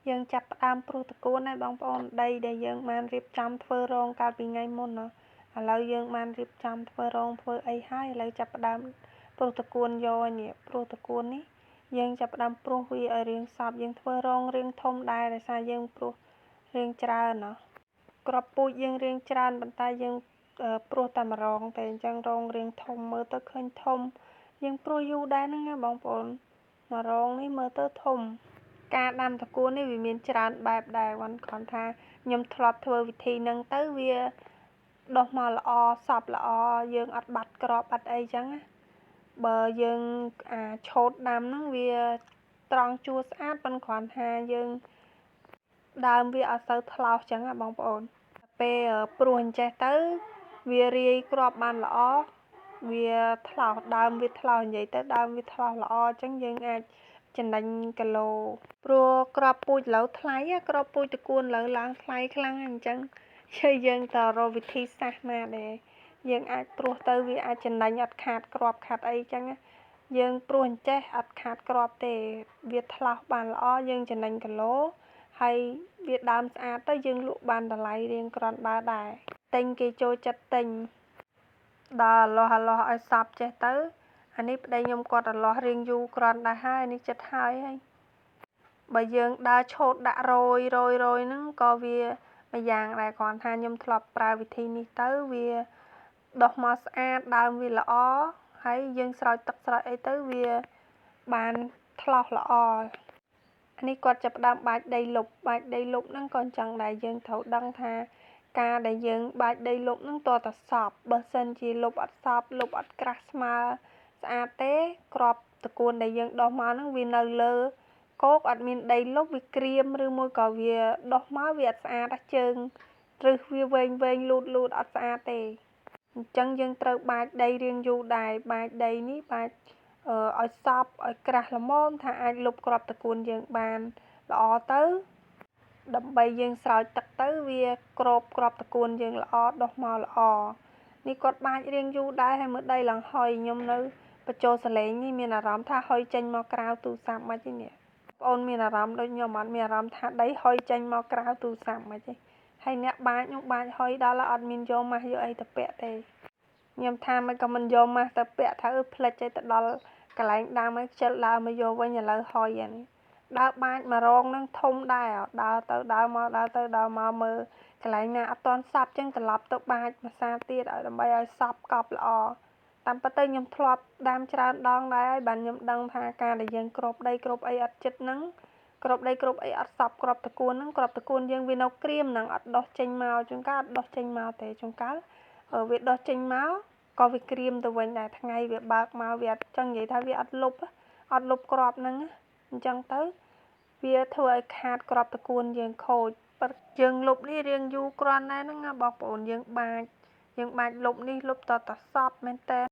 យើងចាប់ផ្ដើមព្រុសត្រកួនហើយបងប្អូនដីដែលយើងបានរៀបចំធ្វើរងកាលពីថ្ងៃមុនណាឥឡូវយើងបានរៀបចំធ្វើរងធ្វើអីហើយឥឡូវចាប់ផ្ដើមព្រុសត្រកួនយកនេះព្រុសត្រកួននេះយើងចាប់ផ្ដើមព្រុសវាឲ្យរាងសពយើងធ្វើរងរាងធំដែរដោយសារយើងព្រុសរាងច្រើនណាក្របពូជយើងរាងច្រើនប៉ុន្តែយើងព្រុសតែម្រងតែអញ្ចឹងរងរាងធំមើលទៅឃើញធំយើងព្រុសយូរដែរហ្នឹងណាបងប្អូនមករងនេះមើលទៅធំការដាំត្រកួននេះវាមានច្រើនបែបដែរវ៉ាន់គ្រាន់ថាខ្ញុំធ្លាប់ធ្វើវិធីហ្នឹងទៅវាដុះមកល្អសពល្អយើងអត់បាត់ក្របអត់អីចឹងណាបើយើងអាឆូតដាំហ្នឹងវាត្រង់ជួរស្អាតប៉ុន្តែគ្រាន់ថាយើងដើមវាអត់សូវថ្លោសចឹងណាបងប្អូនពេលព្រួសអញ្ចេះទៅវារាយគ្រាប់បានល្អវាថ្លោសដើមវាថ្លោសនិយាយទៅដើមវាថ្លោសល្អអញ្ចឹងយើងអាចចំណេញគីឡូព្រោះក្របពូជឥឡូវថ្លៃក្របពូជត្រកួនឥឡូវឡើងថ្លៃខ្លាំងអញ្ចឹងយើងតរកវិធីសាស្ត្រណាដែលយើងអាចព្រួសទៅវាអាចចំណេញអត់ខាតគ្រាប់ខាតអីចឹងយើងព្រួសអញ្ចេះអត់ខាតគ្រាប់ទេវាថ្លោសបានល្អយើងចំណេញគីឡូហើយវាដើមស្អាតទៅយើងលក់បានតម្លៃរៀងគ្រាន់បើដែរទិញគេចូលចិត្តទិញដល់អាលាស់អាលាស់ឲ្យសពចេះទៅអានេះប្តីខ្ញុំគាត់អាលាស់រៀងយូរគ្រាន់ដែរហើយនេះចិត្តហើយហើយបើយើងដើរឆូតដាក់រយរយរយហ្នឹងក៏វាមួយយ៉ាងដែរគ្រាន់ថាខ្ញុំធ្លាប់ប្រើវិធីនេះទៅវាដុះមកស្អាតដើមវាល្អហើយយើងស្រោចទឹកស្រោចអីទៅវាបានថ្លោសល្អនេះគាត់ចាប់ផ្ដើមបាច់ដីលុបបាច់ដីលុបហ្នឹងក៏អញ្ចឹងដែរយើងត្រូវដឹងថាការដែលយើងបាច់ដីលុបហ្នឹងតើតសពបើសិនជាលុបអត់សពលុបអត់ក្រាស់ស្មើស្អាតទេក្របត្រកួនដែលយើងដោះមកហ្នឹងវានៅលើគោកអត់មានដីលុបវាក្រៀមឬមួយក៏វាដោះមកវាអត់ស្អាតជើងឬវាវែងវែងលូតលូតអត់ស្អាតទេអញ្ចឹងយើងត្រូវបាច់ដីរៀងយូរដែរបាច់ដីនេះបាច់ឲ្យសពឲ្យក្រាស់ល្មមថាអាចលុបក្របត្រកួនយើងបានល្អទៅដើម្បីយើងស្រោចទឹកទៅវាក្របក្របត្រកួនយើងល្អដុះមកល្អនេះគាត់បាច់រៀងយូរដែរហើយមើលដីឡើងហុយខ្ញុំនៅបញ្ចូលសលេងនេះមានអារម្មណ៍ថាហុយចេញមកក្រៅទូរស័ព្ទមិនទេនេះបងអូនមានអារម្មណ៍ដូចខ្ញុំអត់មានអារម្មណ៍ថាដីហុយចេញមកក្រៅទូរស័ព្ទមិនទេហើយអ្នកបាច់ខ្ញុំបាច់ហុយដល់អត់មានយកម៉ាស់យកអីទៅពាក់ទេខ្ញុំថាមិនក៏មិនយកម៉ាស់ទៅពាក់ថាអឺផ្លិចឲ្យទៅដល់កន្លែងដើមឲ្យខ្ជិលដើមមកយកវិញឥឡូវហុយអានេះដើរបាច់មករងនឹងធំដែរដើរទៅដើរមកដើរទៅដើរមកមើលកន្លែងណាអត់ទាន់សប់ចឹងត្រឡប់ទៅបាច់មួយសាទៀតឲ្យដើម្បីឲ្យសប់កប់ល្អតាមពិតទៅខ្ញុំធ្លាប់ដាំច្រើនដងដែរហើយបានខ្ញុំដឹងថាការដែលយើងគ្របដីគ្របអីអត់ចិត្តហ្នឹងគ្របដីគ្របអីអត់សប់គ្របត្រកួនហ្នឹងគ្របត្រកួនយើងវានៅក្រៀមហ្នឹងអត់ដោះចេញមកជួនកាលអត់ដោះចេញមកទេជួនកាលវាដោះចេញមកក៏វាក្រៀមទៅវិញដែរថ្ងៃវាបើកមកវាអត់ចង់និយាយថាវាអត់លុបក្របហ្នឹងអញ្ចឹងទៅវាធ្វើឲ្យខាតក្របត្រកួនយើងខូចយើងលុបនេះរៀងយូរគ្រាន់ដែរហ្នឹងណាបងប្អូនយើងបាច់លុបនេះលុបតតសពមែនតើ